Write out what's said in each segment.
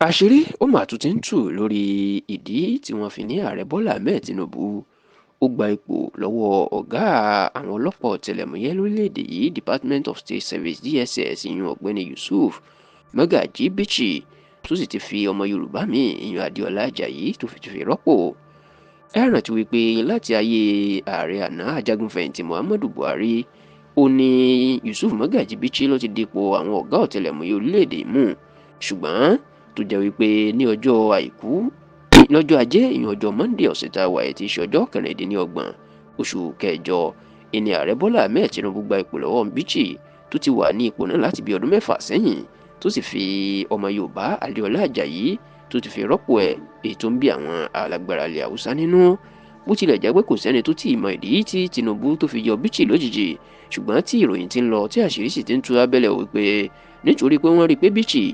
Àṣírí ó mà tún ti ń tú lórí ìdí tí wọ́n fi ní Ààrẹ Bọ́lá Ahmed Tinubu ó gba ipò lọ́wọ́ ọ̀gá àwọn ọlọ́pàá ọ̀tẹlẹ̀múyẹ́ lórílẹ̀‐èdè yìí, Department of State Service (DSS), ìyún Ọ̀gbẹ́ni Yusuf Magaji Bichi, tó sì ti fi ọmọ Yorùbá míì, ìyún Adéọlá Ajayi, tó fi ti fi rọ́pò. Ẹ rántí wípé láti ayé ààrẹ àná, ajagunfẹ̀yìntì Muhammadu Buhari, ó ní Yusuf Magaji Bichi ló ti dipò àwọn ọ̀gá ọ̀tẹlẹ̀múyẹ́ orílẹ̀‐èdè mú, ṣùgbọ́n tó jẹ́ wípé ní ọjọ́ Àìkú, lọ́jọ́ Ajé, ìyẹn ọjọ́ Monday ọ̀sẹ̀ tá a wà yìí, tí í ṣe ọjọ́ 26 oṣù kẹjọ, ìní Ààrẹ Bọ́lá Ahmed Tinubu gba ipò lọ́wọ́ Bichi tó ti wà ní ipò náà láti bí ọdún 6 sẹ́yìn, tó sì fi ọmọ Yorùbá Adéọlá Ajayi tó ti fi rọ́pò ẹ̀, èyí tó ń bí àwọn alágbára ilẹ̀ Haúsá nínú. Bó tilẹ̀ jẹ́ pé kò sẹ́ni tó tí ì mọ ìdí tí Tinubu tó fi yọ Bichi lójijì, ṣùgbọ́n tí ìròyìn ti ń lọ, tí àṣírí sì ti ń tú abẹ́lẹ̀ wípé nítorí pé wọ́n rí i pé Bichi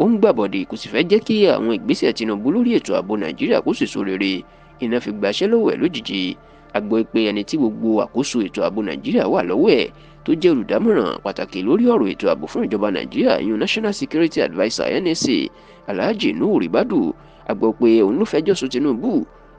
ó ń gbàbọ̀dè, kò sì fẹ́ jẹ́ kí àwọn ìgbésẹ̀ Tinubu lórí ètò ààbò Nàìjíríà kó sì so rere, iná fi gbaṣẹ́ lọ́wọ́ ẹ̀ lójijì. A gbọ́ pé ẹni tí gbogbo àkóso ètò ààbò Nàìjíríà wà lọ́wọ́ ẹ̀, tó jẹ́ olùdámọ̀ràn pàtàkì lórí ọ̀rọ̀ ètò ààbò fún ìjọba Nàìjíríà, ìyún National Security Adviser (NSA), Alhaji Nuhu Ribadu, a gbọ́ pé òun ló fẹjọ́ sùn Tinubu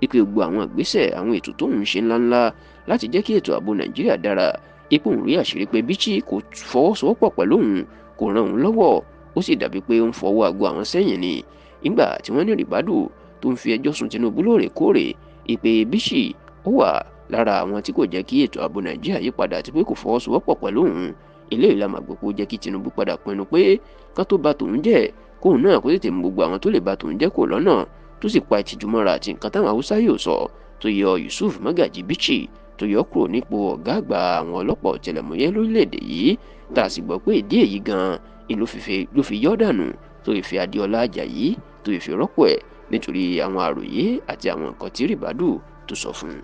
ìpè gbogbo àwọn ìgbésẹ̀, àwọn ètò tóun ń ṣe ńláńlá láti jẹ́ kí ètò ààbò Nàìjíríà dára, ipò òun rí àṣírí pé Bichi kò fọwọ́sowọ́pọ̀ pẹ̀lú òun, kò ràn òun lọ́wọ́, ó sì dàbí pé ó ń fọwọ́ aago àwọn sẹ́yìn ni. Nígbà tí wọ́n ní Ribadu tó ń fi ẹjọ́ sùn Tinubu lóòrèkóòrè ìpè Bichi ó wà lára àwọn tí kò jẹ́ kí ètò ààbò Nàìjíríà yí padà àti pé kò fọwọ́sowọ́pọ̀ pẹ̀lú òun, eléyìí la máa gbọ́ pé ó jẹ́ kí Tinubu padà pinnu pé ká tó bà tòun jẹ́, kóun náà kó tètè mú gbogbo àwọn tó lè bà tòun jẹ́ kó lọ́nà, tó sì pa ìtìjú mọ́ra àti nǹkan táwọn Haúsá yóò sọ, tó yọ Yusuf Magaji Bichi, tó yọ kúrò nípò ọ̀gá àgbà àwọn ọlọ́pàá ọ̀tẹlẹ̀múyẹ́ lórílẹ̀‐èdè yìí, tá a sì gbọ́ pé ìdí èyí gan-an ló fi yọ́ dànù, tó fi Adéọlá Ajayi tó fi rọ́pò ẹ̀, nítorí àwọn àròyé àti àwọn nǹkan tí Ribadu tó sọ fún un.